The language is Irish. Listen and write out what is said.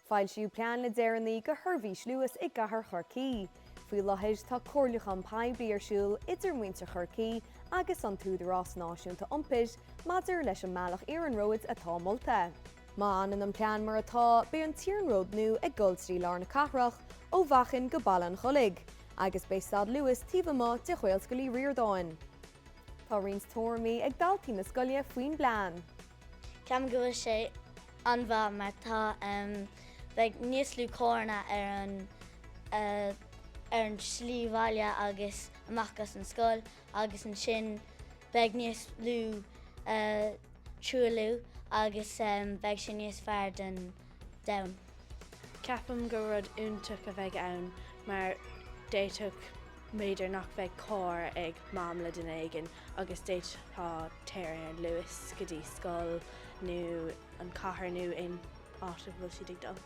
Foilsíodh plean le deireanaí do sheirbhís Luas i gcathair Chorcaí. Faoi láthair tá comhairliúchán poiblí ar siúl idir muintir Chorcaí agus an tÚdarás Náisiúnta Iompair maidir leis an mbealach iarnróid atá molta. Má fhanann an plean mar atá, beidh an t-iarnród nua ag dul trí lár na cathrach, ó Mhachain go Baile an Chollaigh, agus beidh stad Luas taobh amuigh de Ghaelscoil Uí Ríordáin. Tá roinnt tuairimí ag daltaí na scoile faoin bplean. Ceapaim go bhfuil sé an-mhaith mar tá beidh níos lú carranna ar an ar an slí bhaile agus amach as an scoil agus ansin beidh níos lú truailliú agus beidh sé níos fearr don domhan. Ceapaim gur rud iontach a bheidh ann mar d'fhéadfadh B'fhéidir nach bheadh carr ag mam le duine éigin agus d'fhéadfá téir ar an Luas go dtí scoil nó an cathair nó aon áit a bhfuil siad ag dul.